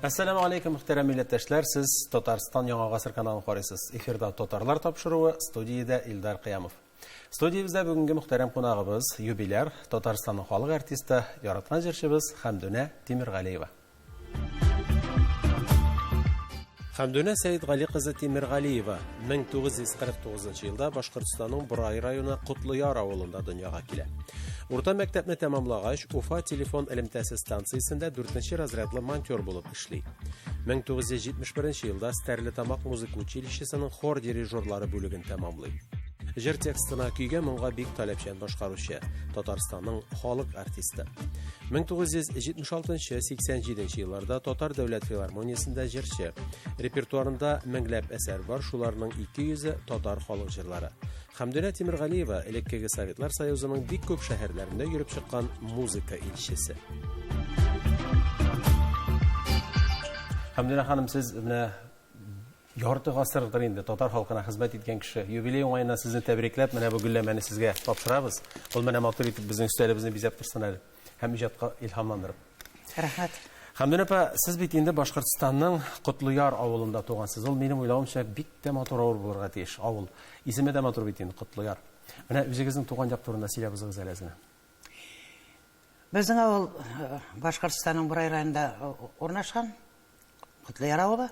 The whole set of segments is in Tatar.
Әссәламу алейкум, мөхтәрәм милләттәшләр, сез Татарстан Яңа Гасыр каналын карыйсыз. Эфирда Татарлар тапшыруы, студиядә Илдар Кыямов. Студиябездә бүгенге мөхтәрәм кунагыбыз, юбиляр, Татарстанның халык артисты, яраткан җырчыбыз Хәмдүнә Тимергалиева. Хәмдүнә Сәетгали кызы Тимергалиева 1949 елда Башкортстанның Борай районы Котлыяр авылында дөньяга килә. Урта мәктәпне тәмамлагач, Уфа телефон элемтәсе станциясендә 4 разрядлы монтер булып эшли. 1971 елда Стәрлетамак музыка училищесының хор дирижерлары бүлеген тәмамлый. Җыр текстына, көйгә моңга бик таләпчән башкаручы, Татарстанның халык артисты. 1976-87 елларда Татар дәүләт филармониясендә җырчы. Репертуарында меңләп әсәр бар, шуларның 200-е татар халык җырлары. Хәмдүнә Тимергалиева элеккеге Советлар Союзының бик күп шәһәрләрендә йөреп чыккан музыка илчесе. Хәмдүнә ханым, сез менә ярты гасырдыр инде татар халкына хезмәт иткән кеше. Юбилей уңаеннан сезне тәбрикләп, менә бу гөлләмәне сезгә тапшырабыз. Ул менә матур итеп безнең өстәлебезне бизәп торсын әле һәм иҗатка илһамландырып. Рәхмәт. Хәмдүнә апа, сез бит инде Башкортстанның Котлыяр авылында тугансыз. Ул минем уйлавымча бик тә матур авыл булырга тиеш. Авыл. Исеме дә матур бит инде Котлыяр. Менә үзегезнең туган як турында сөйләп узыгыз әле әз генә. Безнең авыл э, Башкортстанның Бурай районында э, урнашкан. Котлыяр авылы.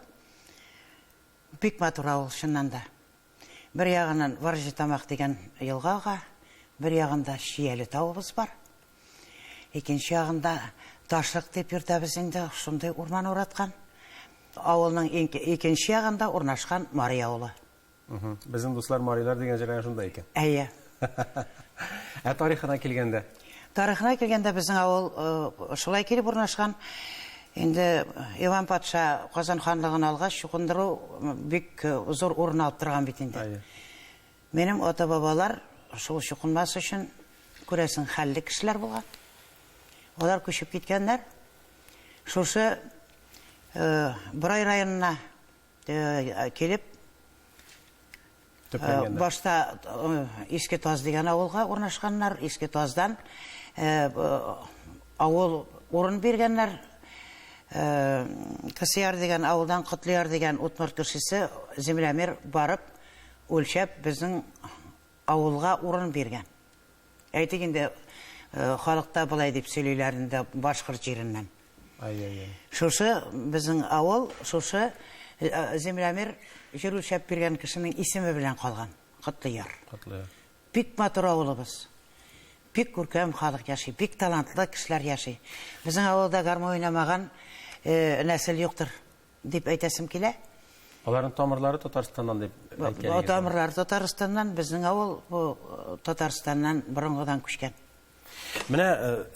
Бик матур авыл, чыннан да. Бер ягыннан Варҗытамак дигән елга ага, бер ягында Чияле тавыбыз бар. Икенче ягында Ташлык дип йөртәбез инде, шундый урман ураткан. Авылның икенче ягында урнашкан Мари авылы. Безнең дуслар марилар дигән җыр әнә шунда икән. Әйе. Ә тарихына килгәндә? Тарихына килгәндә безнең авыл э, шулай килеп урнашкан. Инде Иван патша Казан ханлыгын алгач, чукындыру бик э, зур урын алып торган бит инде. Әйе. Минем ата-бабалар шул чукынмас өчен, күрәсең, хәлле кешеләр булган. Алар күчеп киткәннәр. Шушы э, Борай районына Килеп, башта Иске Таз дигән авылга урнашканнар. Иске Таздан авыл урын биргәннәр. Кысыяр дигән авылдан Котлыяр дигән удмурт кешесе землемер барып, үлчәп, безнең авылга урын биргән. Әйтик инде, халыкта болай дип сөйлиләр инде башкорт җиреннән. Ай-яй-яй. Шушы безнең авыл, шушы землемер җир үлчәп биргән кешенең исеме белән калган. Котлыяр. Котлыяр. Бик матур авылыбыз. Бик күркәм халык яши, бик талантлы кешеләр яши. Безнең авылда гармун уйнамаган нәсел юктыр дип әйтәсем килә. Аларның тамырлары Татарстаннан дип әйткән. Тамырлары Татарстаннан, безнең авыл бу Татарстаннан борынгыдан күчкән. Менә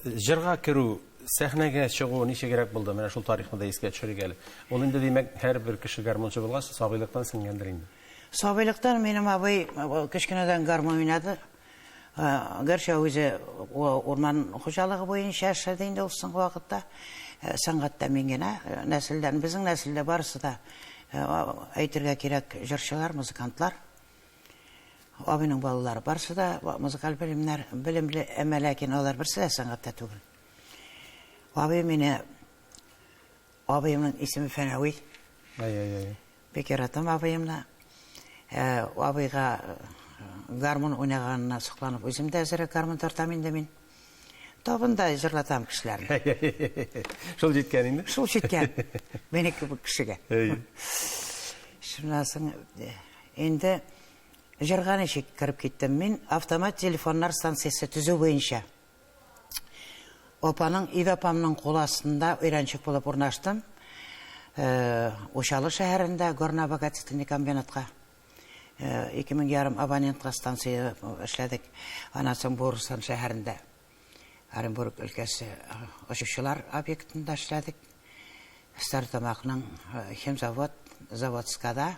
җырга керү, сәхнәгә чыгу ничегрәк булды? Менә шул тарихны да искә төшерик әле. Ул инде, димәк, һәрбер кеше гармунчы булгач, сабыйлыктан сеңгәндер инде. Сабыйлыктан минем абый кечкенәдән гармун уйнады. Гәрчә үзе урман хуҗалыгы буенча эшләде инде ул соңгы вакытта. Сәнгатьтә мин генә нәселдән, безнең нәселдә барысы да, әйтергә кирәк, җырчылар, музыкантлар. Абыйның балалары барысы да музыкаль белемнәр, белемле, әмма ләкин алар берсе дә сәнгатьтә түгел. Абый мине, абыемның исеме Фәнәви. Ай-ай-ай. Бик яратам абыемны. Э, абыйга э, гармун уйнаганына сокланып, үзем дә әзерәк гармун тартам инде мин. Табында җырлатам кешеләрне. Шул җиткән инде. Шул җиткән. Мине кебек кешегә. Шуннан соң э, инде җырга ничек кереп киттем мин автомат телефоннар станциясе төзү буенча. Апаның, өйдә апамның кул астында өйрәнчек булып урнаштым. Э, Учалы шәһәрендә горнообогатительный комбинатка. 2000 э, ярым абонентка станция эшләдек. Аннан соң Бурсан шәһәрендә Оренбург өлкәсе э, очучылар объектында эшләдек. Стәрлетамакның э, химзавод заводскада.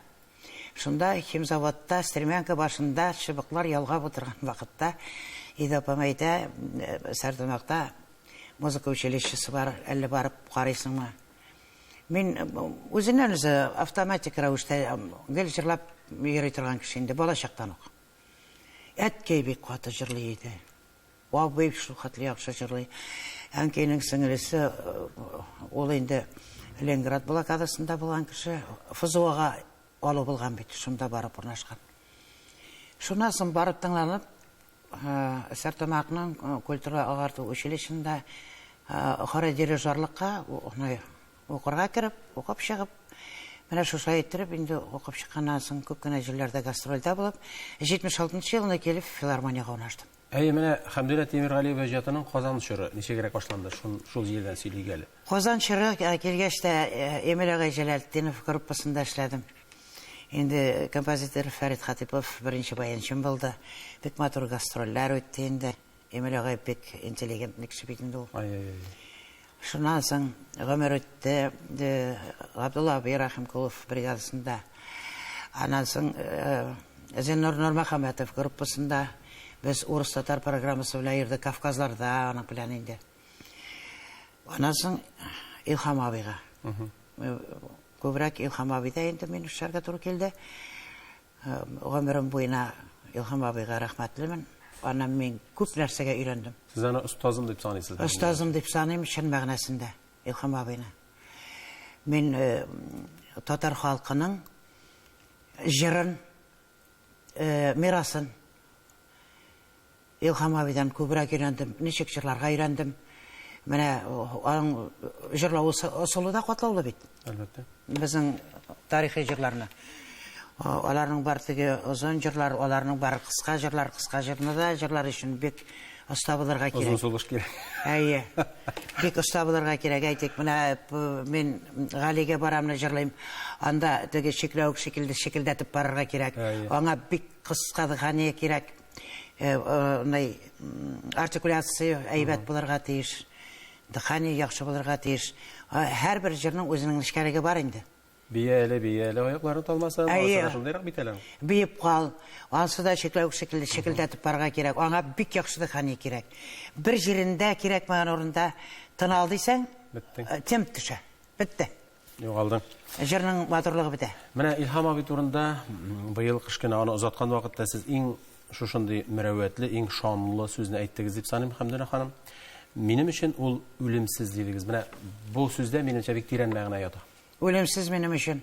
Шунда химзаводта стремянка башында чыбыклар ялгап утырган вакытта Ида апам әйтә, Стәрлетамакта музыка училищесы бар, әллә барып карыйсыңмы? Мин үзеннән үзе автоматик рәвештә гел җырлап йөри торган кеше инде балачактан ук. Әткәй бик каты җырлый иде. Абый шул хәтле яхшы җырлый. Әнкәйнең сеңелесе, ул инде Ленинград блокадасында булган кеше, ФЗОга алу булган бит, шунда барып урнашкан. Шуннан соң барып тыңланып, Сәртамакның культура агарту училищесында хоры дирижерлыкка укырга кереп, укып чыгып, менә шушылай иттереп инде укып чыкканнан соң күп кенә җирләрдә гастрольдә булып, 76 елны килеп филармониягә урнаштым. Әйе, менә Хәмдүнә Тимергалиева иҗатының Казан чоры ничегрәк башланды? Шул, шул җирдән сөйлик әле. Казан чоры килгәч тә Эмиль агай Җәләлетдинов группасында эшләдем. Инде композитор Фәрит Хатипов беренче баянчым булды. Бик матур гастрольләр үтте инде. Эмиль агай бик интеллигентный кеше бит инде ул. Ай-яй-яй. Шуннан соң гомер үтте Габдулла абый Рәхимкулов бригадасында. Аннан соң Зиннур Нурмөхәммәтов группасында без урыс-татар программасы белән йөрдек Кавказларда, аның белән инде. Аннан соң Илһам абыйга. Күбрәк Илһам абыйда инде мин эшләргә туры килде. Гомерем буена Илһам абыйга рәхмәтлемен. Аннан мин күп нәрсәгә өйрәндем. Сез аны остазым дип саныйсыз? Остазым дип саныйм, чын мәгънәсендә Илһам абыйны. Мин татар халкының җырын, мирасын Илһам абыйдан күбрәк өйрәндем, ничек җырларга өйрәндем. Менә аның җырлау ысулы да катлаулы бит. Әлбәттә. Безнең тарихи җырларны. Аларның бар теге озын җырлар, аларның бар кыска җырлар, кыска җырны да җырлар өчен бик оста булырга кирәк. Озын сулыш кирәк. Әйе. Бик оста булырга кирәк. Әйтик, менә мин Галигә барамны җырлыйм. Анда теге чикләвек шикелле чекелдәтеп барырга кирәк. Аңа бик кыска дыхание кирәк. Артикуляция әйбәт булырга тиеш. Дыхание яхшы булырга тиеш. Һәрбер җырның үзенең нечкәлеге бар инде. Бия әле, бия әле, аякларын талмасын, анысы да шундыйрак бит әле. Биеп кал, анысы да чикләвек шикелле чекелдәтеп барырга кирәк. Аңа бик яхшы дыхание кирәк. Бер җирендә кирәкмәгән урында тын ал дисәң, темп төшә. Бетте. Югалдың. Җырның матурлыгы бетә. Менә Илһам абый турында быел кыш көне аны озаткан вакытта сез иң шушындый мөрәвәтле, иң шанлы сүзне әйттегез дип саныйм, Хәмдүнә ханым. Минем өчен ул үлемсез дидегез. Менә бу сүздә минемчә бик тирән мәгънә ята. Үлемсез минем өчен.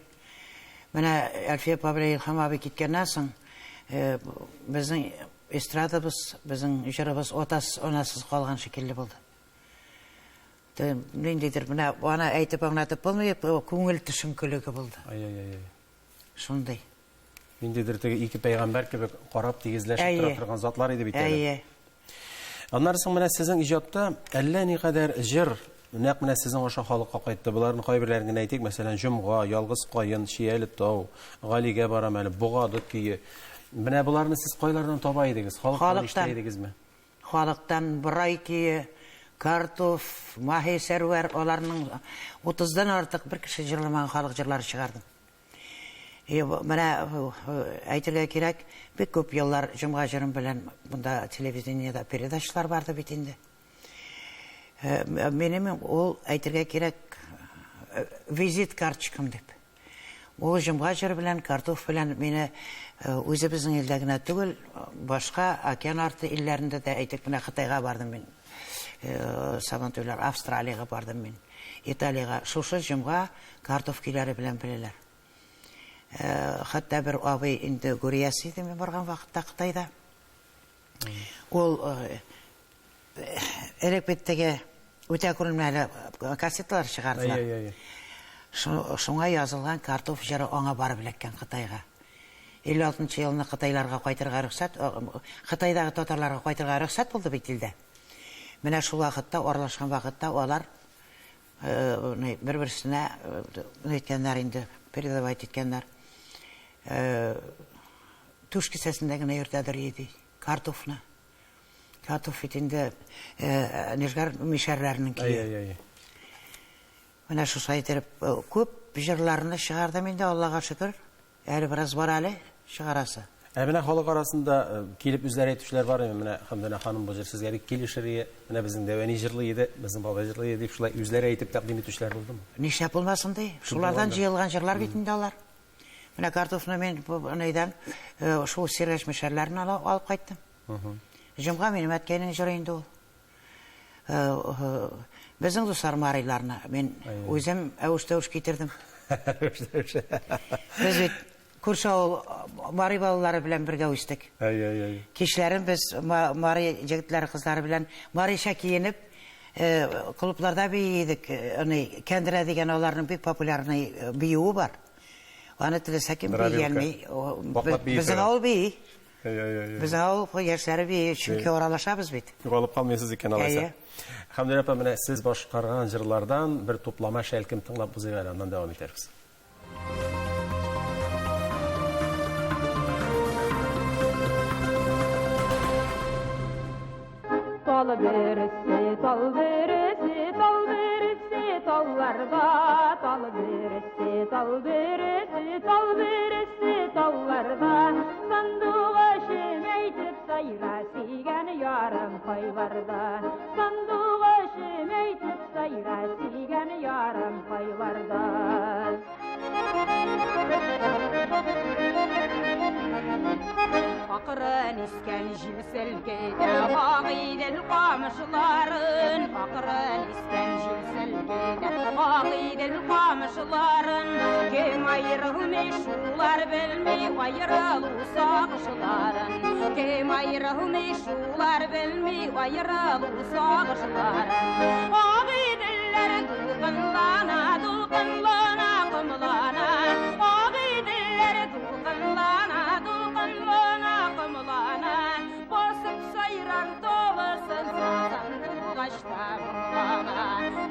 Менә Әлфия апа белән Илһам абый киткәннән соң, безнең эстрадабыз, безнең җырыбыз атасыз, анасыз калган шикелле булды. Ниндидер менә аны әйтеп аңлатып булмый, күңел төшенкелеге булды. Ай-яй-яй. Шундый. Ниндидер теге ике пәйгамбәр кебек карап тигезләшеп тора торган затлар иде бит әле. Әйе. Аннары соң менә сезнең иҗатта әллә никадәр җыр нәкъ менә сезнең аша халыкка кайтты. Боларның кайберләрен генә әйтик, мәсәлән, Җомга, Ялгыз каен, Чияле тау, Галигә барам әле, Богады көе. Менә боларны сез кайлардан таба идегез? Халыктан ишетә идегезме? Халыктан Борай көе, Картоф, Маһи Сәрвәр, аларның утыздан артык бер кеше җырламаган халык җырлары чыгардым. И менә әйтергә кирәк, бик күп еллар җомга җырым белән монда телевидениедә передачалар барды бит инде. Минем ул әйтергә кирәк визит карточкам дип. Ул җомга җыры белән, картоф белән мине үзебезнең илдә генә түгел, башка океан арты илләрендә дә, әйтик, менә Кытайга бардым мин, Сабантуйлар, Австралиягә бардым мин, Италиягә. Шушы җомга картоф көйләре белән беләләр. Хәтта бер абый инде Гүриясе иде мин барган вакытта Кытайда. Ул элек бит теге үтә күренмәле кассеталар чыгардылар. Шуңа язылган картоф җыры аңа барып эләккән Кытайга. 56 елны Кытайларга кайтырга рөхсәт, Кытайдагы татарларга кайтырга рөхсәт булды бит илдә. Менә шул вакытта, аралашкан вакытта алар бер-берсенә әйткәннәр инде, передавать иткәннәр. Түш кесәсендә генә йөртәдер иде картофны. Картоф бит инде Нижгар мишәрләренең көе. Менә шушылай итеп күп җырларны чыгардым инде, Аллага шөкер. Әле бераз бар әле чыгарасы. Ә менә халык арасында килеп үзләре әйтүчеләр бар иде, менә Хәмдүнә ханым бу җыр сезгә бик килешер иде, менә безнең дәү әни җырлый иде, безнең бабай җырлый иде дип шулай үзләре әйтеп тәкъдим итүчеләр булдымы? Нишләп булмасын ди? Шулардан җыелган җырлар бит инде алар. Менә картофны мин нейдән шул Сергәч мишәрләрен алып кайттым. Җомга минем әткәйнең җыры инде ул. Безнең дуслар мариларны мин үзем әвеш-тәвеш китердем. Без бит күрше авыл мари балалары белән бергә үстек. Кичләрен без мари җегетләре, кызлары белән марича киенеп, клубларда бии идек. Аны кәндерә дигән аларның бик популярный биюе бар. Аны теләсә кем бии алмый. Безнең авыл бии. Безнең авыл яшьләре бии, чөнки аралашабыз бит. Югалып калмыйсыз икән алайса. Хәмдүнә апа, менә сез башкарган җырлардан бер туплама шәлкем тыңлап узыйк әле, аннан дәвам итәрбез. Тал бөресе, тал бөресе, тал бөресе, талларда, тал бөресе, тал бөресе, тал бөресе, талларда. Сандугачым әйтеп сайра, сөйгән ярым кайларда. Сандугачым әйтеп сайра, сөйгән ярым кайларда. Акрын искән җил селкетә Агыйдел камышларын, акрын искән җил селкетә Агыйдел камышларын. Кем аерылмый, шулар белми аерылу сагышларын. Кем аерылмый, шулар белми аерылу сагышларын. Агыйделләр дулкынлана, дулкынлана, комлана. Агыйделләр дулкынлана, дулкынлана, комлана. Басып сайрар толысын сандугачта моңлана.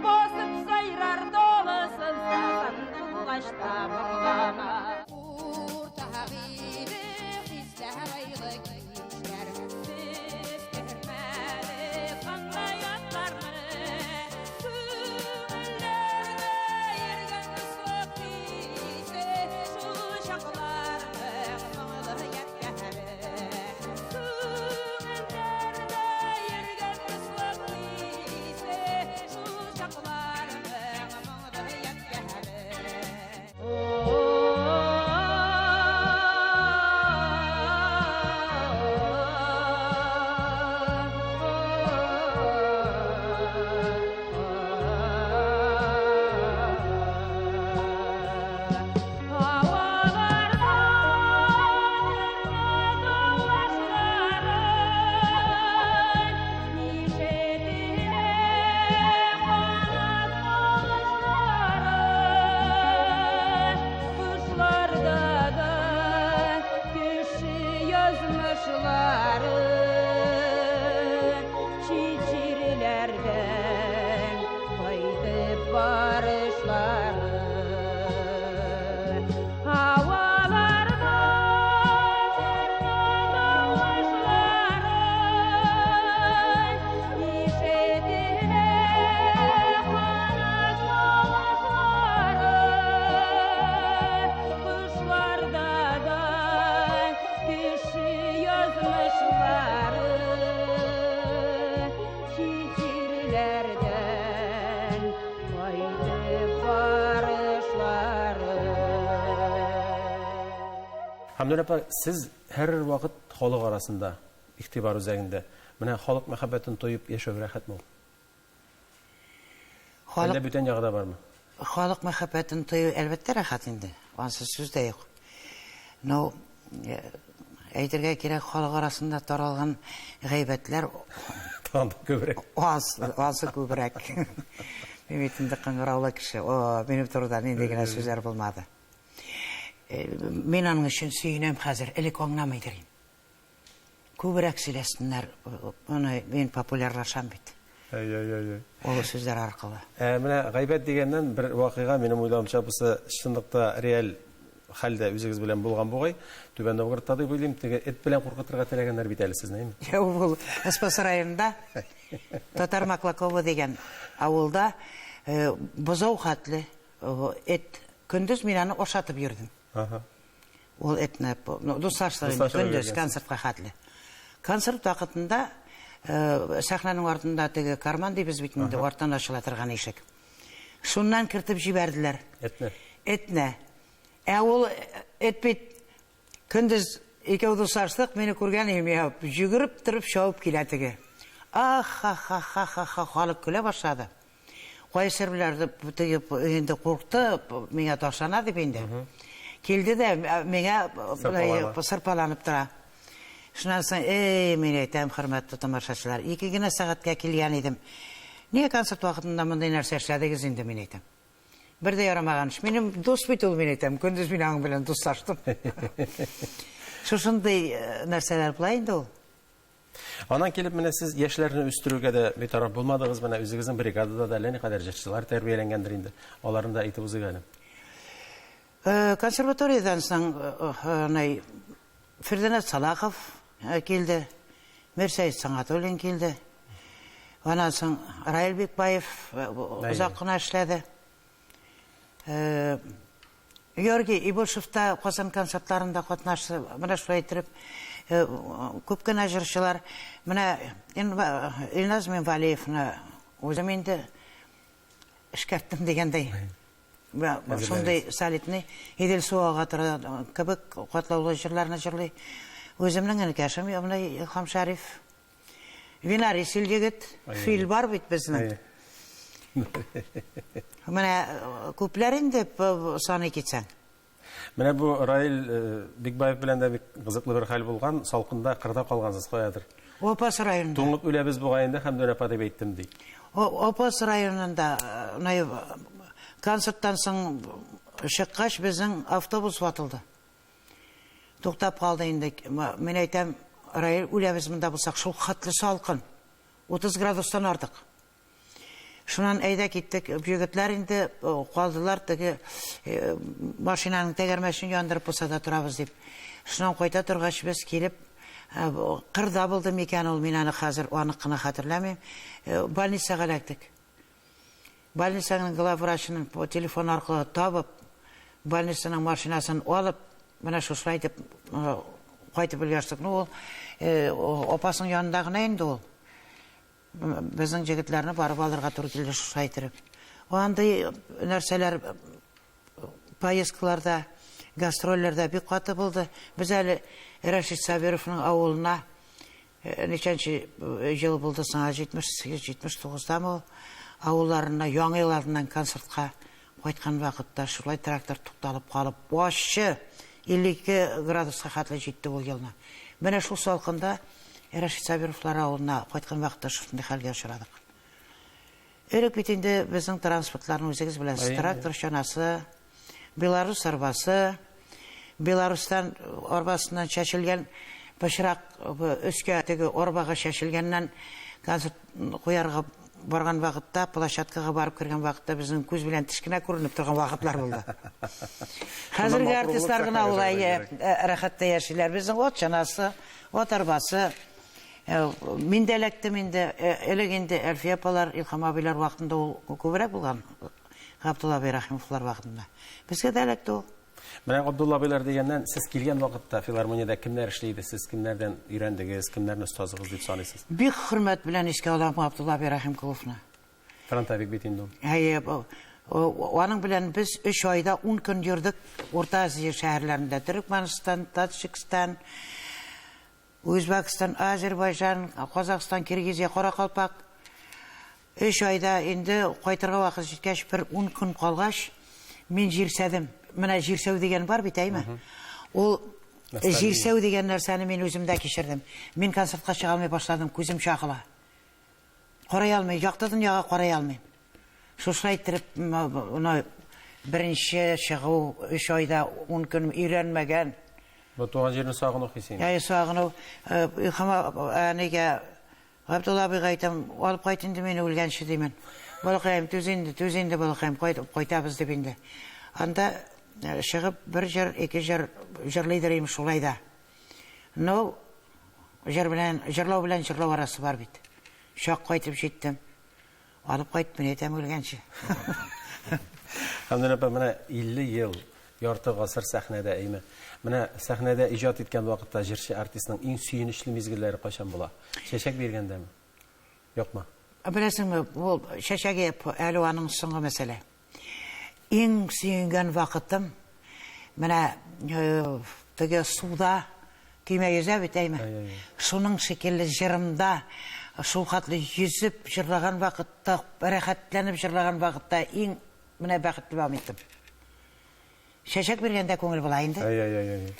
Басып сайрар толысын сандугачта моңлана. Уртагыйды хисләр айлы кичләр. Сез күрмәде канлы ятларны. Күңелләрдә йөргән дуслык хисе, шул чакларның моңлы ядкәре. Күңелләрдә йөргән дуслык хисе, шул чакларның моңлы ядкәре. Havalarda dolaşların, Nişetine kanat kılıçları, Kuşlarda da kişi yazmışları, Çiçirlerden kaytıp barışları. Havalarda dolaşların, Nişetine kanat kılıçları, Kuşlarda da kişi yazmışları, Çiçirlerden kaytıp barışları. Хәмдүнә апа, сез һәрвакыт халык арасында, игътибар үзәгендә. Менә халык мәхәббәтен тоеп яшәү рәхәтме ул? Халык Әллә бүтән ягы да бармы? Халык мәхәббәтен тою әлбәттә рәхәт инде. Ансыз сүз дә юк. Но әйтергә кирәк, халык арасында таралган гайбәтләр Тагын да күбрәк. аз, азы күбрәк. Мин бит инде кыңгыраулы кеше. О, минем турыда нинди генә сүзләр булмады. Мин аның өчен сөенәм хәзер, элек аңламый идем. Күбрәк сөйләсеннәр, моны мин популярлашам бит. Әй-әй-әй. Ул сүзләр аркылы. Менә гайбәт дигәннән бер вакыйга, минем уйлавымча, бусы чынлыкта реаль хәлдә үзегез белән булган бугай. Түбән Новгородта дип уйлыйм, теге эт белән куркытырга теләгәннәр бит әле сезне, әйме? Юк, ул Спас районында Татар Маклакова дигән авылда бозау хәтле эт. Көндез мин аны ашатып йөрдем. Ул этне, ну, дуслаштык инде, Дуслашып көндез йөргәнсез. концертка хәтле. Концерт вакытында сәхнәнең артында теге карман дибез бит инде, арттан ачыла торган ишек. Шуннан кертеп җибәрделәр. Этне. Этне. Ә ул эт бит көндез икәү дуслаштык, мине күргән идем, я, йөгереп торып чабып килә теге. Ах-ха-ха-ха-ха-ха, халык көлә башлады. Кайсырлар теге инде куркты, миңа ташлана дип инде. Килде дә миңа сырпаланып тора. Шуннан соң, эй, мин әйтәм, хөрмәтле тамашачылар, ике генә сәгатькә килгән идем. Нигә концерт вакытында мондый нәрсә эшләдегез инде, мин әйтәм. Бер дә ярамаган эш. Минем дус бит ул, мин әйтәм. Көндез мин аның белән дуслаштым. Шушындый нәрсәләр була инде ул. Аннан килеп менә сез яшьләрне үстерүгә дә битараф булмадыгыз. Менә үзегезнең бригадада да әллә никадәр җырчылар тәрбияләнгәндер инде. Аларны да әйтеп узыйк әле. Консерваториядән соң Фирдәнәт Салахов килде, Мирсәет Сәнгатуллин килде. Аннан соң Раил Бикбаев озак кына эшләде. Георгий Ибушев та Казан концертларында катнашты. Менә шулай иттереп, күп кенә җырчылар. Менә Илназ Минвалиевны үзем инде эшкәрттем дигәндәй. Шундый солидный Идел суы ага тора кебек катлаулы җырларны җырлый. Үземнең энекәшем менә Илһам Шәриф. Винарис егет, фил бар бит безнең. Менә күпләр инде саный китсәң. Менә бу Раил Бикбаев белән дә бик кызыклы бер хәл булган. Салкында кырда калгансыз каядыр. Апас районында. Туңып үләбез бугай инде, Хәмдүнә апа дип әйттем ди. Апас районында концерттан соң чыккач безнең автобус ватылды. Туктап калды инде. Мин әйтәм, Раил, үләбез монда булсак, шул хәтле салкын. 30 градустан артык. Шуннан әйдә киттек. Егетләр инде калдылар теге машинаның тәгәрмәчен яндырып булса да торабыз дип. Шуннан кайта торгач без килеп кырда булды микән ул, мин аны хәзер анык кына хәтерләмим. Больницага эләктек. Больницаның главврачының телефон аркылы табып, больницаның машинасын алып, менә шушылай итеп кайтып өлгердек. Ну, ул апасының янында гына инде ул. Безнең егетләрне барып алырга туры килде шушылай итеп. Андый нәрсәләр поездкаларда, гастрольләрдә бик каты булды. Без әле Рәшит Сабировның авылына ничәнче ел булды соң, 78-79-дамы ул, авылларына яңа ел алдыннан концертка кайткан вакытта шулай трактор тукталып калып, ачы 52 градуска хәтле җитте ул елны. Менә шул салкында Рәшит Сабировлар авылына кайткан вакытта шушындый хәлгә очрадык. Элек бит инде безнең транспортларны үзегез беләсез. Трактор чанасы, Беларус арбасы, Беларустан арбасыннан чәчелгән пычрак өскә теге арбага чәчелгәннән концерт куярга барган вакытта, площадкага барып кергән вакытта безнең күз белән теш кенә күренеп торган вакытлар булды. Хәзерге артистлар гына улай рәхәттә яшиләр. Безнең ат чанасы, ат арбасы. Мин дә эләктем инде. Элек инде Әлфия апалар, Илһам абыйлар вакытында ул күбрәк булган. Габдулла абый Рәхимовлар вакытында. Безгә дә эләкте ул. Менә Габдулла абыйлар дигәннән, сез килгән вакытта филармониядә кемнәр эшли иде? Сез кемнәрдән өйрәндегез, кемнәрне остазыгыз дип саныйсыз? Бик хөрмәт белән искә алам Габдулла абый Рәхимкуловны. Фронтовик бит инде ул. Әйе, аның белән без 3 айда 10 көн йөрдек Урта Азия шәһәрләрендә, Төрекмәнстан, Таджикстан, Үзбәкстан, Азербайҗан, Казахстан, Киргизия, Каракалпак. 3 айда инде кайтырга вакыт җиткәч, бер 10 көн калгач, мин җирсәдем. Менә җирсәү дигән бар бит, әйме? Ул җирсәү дигән нәрсәне мин үземдә кичердем. Мин концертка чыга алмый башладым, күзем чагыла. Карый алмый, якты дөньяга карый алмыйм. Шушылай иттереп, моны беренче чыгу 3 айда 10 көн өйрәнмәгән. Бу туган җирне сагыну хисе инде. Әйе, сагыну. Илһам әнигә, Габдулла абыйга әйтәм, алып кайт инде мине үлгәнче димен. Балакаем, түз инде, түз инде, балакаем, кайтабыз дип инде. Анда чыгып бер җыр, ике җыр җырлыйдыр инде шулай да. Но җыр белән, җырлау белән җырлау арасы бар бит. Чак кайтып җиттем. Алып кайт, мин әйтәм үлгәнче. Хәмдүнә апа, менә 50 ел, ярты гасыр сәхнәдә, әйме? Менә сәхнәдә иҗат иткән вакытта җырчы артистның иң сөенечле мизгелләре кайчан була? Чәчәк биргәндәме? Юкмы? Беләсеңме, ул чәчәге әле аның соңгы мәсьәлә. Иң сөенгән вакытым менә теге суда көймә йөзә бит, әйме? Шуның шикелле җырымда Шул хәтле йөзеп җырлаган вакытта, рәхәтләнеп җырлаган вакытта иң менә бәхетле моментым. Чәчәк биргәндә күңел була инде. Әй, әй, әй, әй.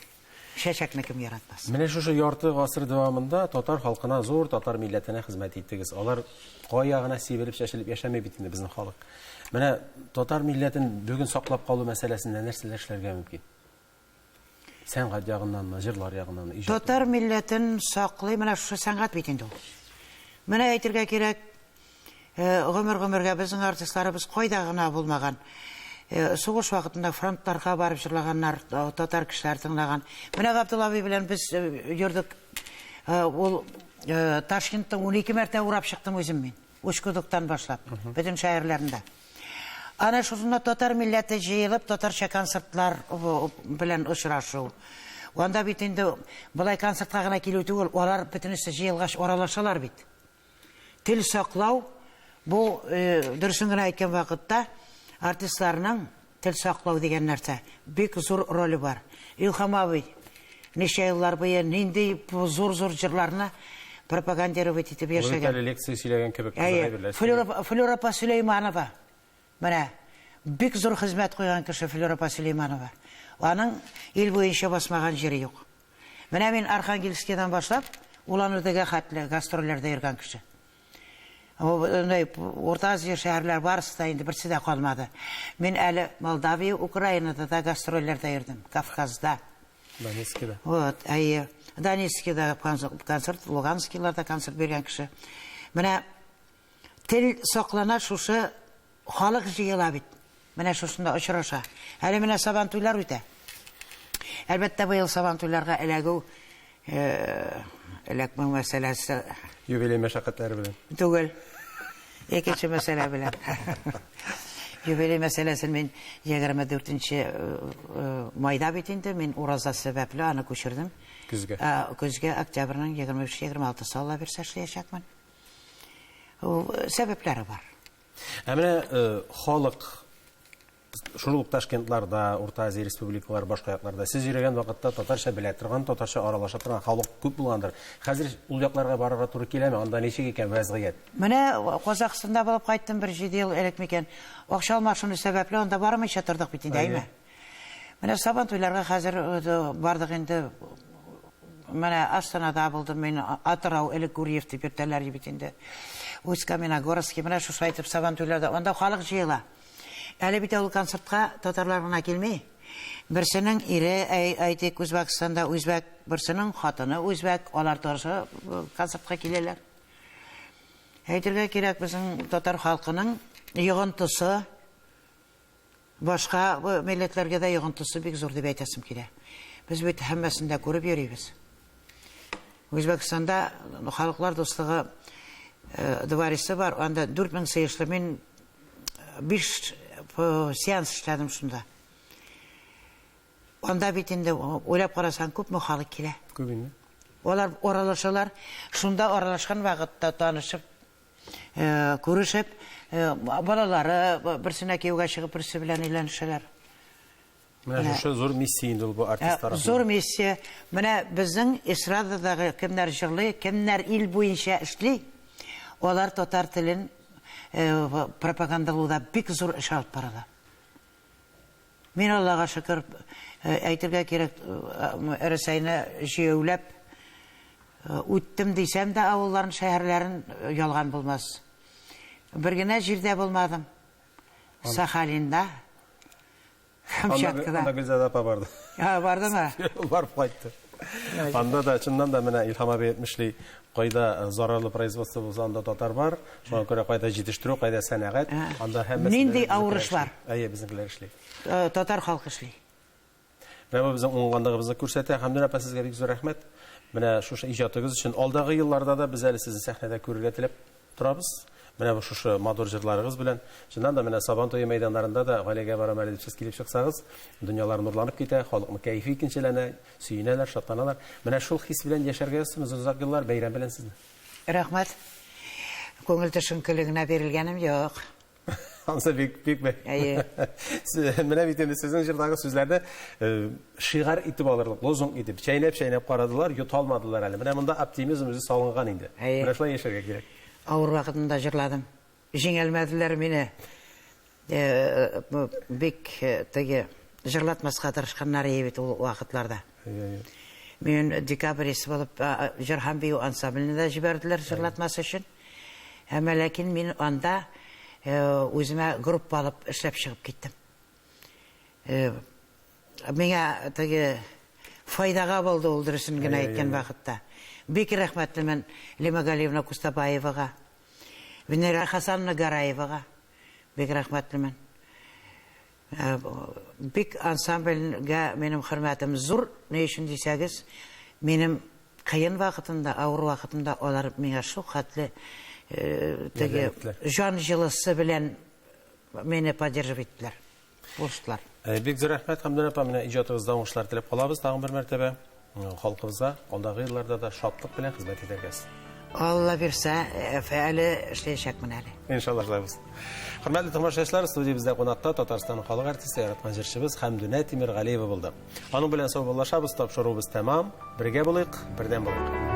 Чәчәкне кем яратмас? Менә шушы ярты гасыр дәвамында татар халкына, зур татар милләтенә хезмәт иттегез. Алар кая гына сибелеп, чәчелеп яшәми бит инде безнең халык. Менә татар милләтен бүген саклап калу мәсьәләсендә нәрсәләр эшләргә мөмкин? Сәнгать ягыннанмы, җырлар ягыннанмы, иҗат Татар милләтен саклый менә шушы сәнгать бит инде ул. Менә әйтергә кирәк, гомер-гомергә безнең артистларыбыз кайда гына булмаган. Сугыш вакытында фронтларга барып җырлаганнар, татар кешеләре тыңлаган. Менә Габдулла абый белән без йөрдек. Ул Ташкентта 12 мәртәбә урап чыктым үзем мин. Учкудуктан башлап, бөтен шәһәрләрендә. Ана шушында татар милләте җыелып, татарча концертлар белән очрашу. Анда бит инде болай концертка гына килү түгел, алар бөтенесе җыелгач аралашалар бит. Тел саклау, бу дөресен генә әйткән вакытта, артистларның тел саклау дигән нәрсә бик зур роле бар. Илһам абый ничә еллар буе нинди зур-зур җырларны пропагандировать итеп Ул бит яшәгән. әле лекция сөйләгән кебек кызык Әйе, әйберләр сөйли. Флюра, Флюра апа Сөләйманова. Менә бик зур хезмәт куйган кеше Флюра апа Сөләйманова. Аның ил буенча басмаган җире юк. Менә мин Архангельскидан башлап Улан-Удэга хәтле гастрольләрдә йөргән кеше. Урта Азия шәһәрләр барысы да инде берсе дә калмады. Мин әле Молдавия, Украинада да гастрольләрдә йөрдем, Кавказда. Донецкида. Вот, әйе. Донецкида концерт, Луганскийларда концерт биргән кеше. Менә тел саклана шушы халык җыела бит. Менә шушында очраша. Әле менә Сабантуйлар үтә. Әлбәттә, быел Сабантуйларга эләгү, эләкмәү мәсьәләсе Юбилей мәшәкатьләре белән. Түгел. Икенче мәсьәлә белән. Юбилей мәсьәләсен мин егерме дүртенче майда бит инде, мин ураза сәбәпле аны күчердем. Көзгә. Көзгә, октябрьнең егерме биш, егерме алтысы Алла бирсә эшләячәкмен. Ул сәбәпләре бар. Ә менә халык шул ук Ташкентларда, Урта Азия республикалары, башка якларда сез йөргән вакытта татарча белә торган, татарча аралаша торган халык күп булгандыр. Хәзер ул якларга барырга туры киләме? Анда ничек икән вәзгыять? Менә Казахстанда булып кайттым бер 7 ел элек микән. Акча алмашыну сәбәпле анда бармыйча тордык бит инде, әйме? Менә Сабан туйларга хәзер бардык инде. Менә Астанада булдым мин, Атырау, элек Гурьев дип йөртәләр бит инде. Усть-Каменогорский, менә шушылай итеп Сабан туйларда анда халык җыела. Әле бит ул концертка татарлар гына килми. Берсенең ире, әйтик, Үзбәкстанда үзбәк, берсенең хатыны үзбәк, алар тоже концертка киләләр. Әйтергә кирәк, безнең татар халкының йогынтысы башка милләтләргә дә йогынтысы бик зур дип әйтәсем килә. Без бит һәммәсен дә күреп йөрибез. Үзбәкстанда халыклар дуслыгы дворисы бар, анда 4000 сыешлы. Мин 5 сеанс эшләдем шунда. Анда бит инде уйлап карасаң, күпме халык килә. Күп инде. Алар аралашалар. Шунда аралашкан вакытта танышып, күрешеп, балалары берсенә кияүгә чыгып, берсе белән өйләнешәләр. Менә шушы зур миссия инде ул бу артист тарафыннан. Зур миссия. Менә безнең эстрададагы кемнәр җырлый, кемнәр ил буенча эшли, алар татар телен пропагандалауда бик зур эш алып баралар. Мин Аллага шөкер, әйтергә кирәк, Рәсәйне җәяүләп үттем дисәм дә авылларын, шәһәрләрен ялган булмас. Бер генә җирдә булмадым. Сахалинда, Камчаткада. Анда Гөлзада апа барды. Ha, бардымы? Барып кайтты. Анда да чыннан да менә Илһам абый әйтмешли, кайда зарарлы производство булса, анда татар бар. Шуңа күрә кайда җитештерү, кайда сәнәгать, анда һәммәсе Нинди авыр эш бар? Әйе, безнекеләр эшли. Татар халкы эшли. Менә бу безнең уңганлыгыбызны күрсәтә. Хәмдүнә апа, сезгә бик зур рәхмәт. Менә шушы иҗатыгыз өчен алдагы елларда да без әле сезне сәхнәдә күрергә теләп торабыз. Менә бу шушы матур җырларыгыз белән. Чыннан да менә Сабан туе мәйданнарында да гаиләгә барам әле дип сез килеп чыксагыз, дөньялар нурланып китә, халыкның кәефе икенчеләнә, сөенәләр, шатланалар. Менә шул хис белән яшәргә язсын озак еллар, бәйрәм белән сезне. Рәхмәт. Күңел төшенкелегенә бирелгәнем юк. Ансы бик бик бик. Әйе. Менә бит инде сезнең җырдагы сүзләрне э, шигарь итеп алырлык, лозунг итеп, чәйнәп-чәйнәп карадылар, йота алмадылар әле. Менә монда оптимизм үзе салынган инде. Әйе. Менә шулай яшәргә кирәк. Авыр вакытында җырладым. Җиңәлмәделәр мине. Э, бик э, теге җырлатмаска тырышканнар иде бит ул вакытларда. Мин декабрист булып җыр һәм бию ансамбленә дә җибәрделәр җырлатмас өчен. Әмма ләкин мин анда үземә группа алып эшләп чыгып киттем. Миңа теге файдага булды ул дөресен генә әйткән вакытта. Бик рәхмәтлемен Лима Галиевна Кустабаевага, Венера Хасановна Гараевага бик рәхмәтлемен. Бик ансамбльгә минем хөрмәтем зур, ни өчен дисәгез, минем кыен вакытымда, авыр вакытымда алар миңа шул хәтле теге җан җылысы белән мине поддерживать иттеләр, булыштылар. Бик зур рәхмәт, Хәмдүнә апа, менә иҗатыгызда уңышлар теләп калабыз тагын бер мәртәбә. Халкыбызга алдагы елларда да шатлык белән хезмәт итәргә язсын. Алла бирсә, әле эшләячәкмен әле. Иншалла шулай булсын. Хөрмәтле тамашачылар, студиябездә кунакта Татарстанның халык артисты, яраткан җырчыбыз Хәмдүнә Тимергалиева булды. Аның белән саубуллашабыз, тапшыруыбыз тәмам. Бергә булыйк, бердәм булыйк.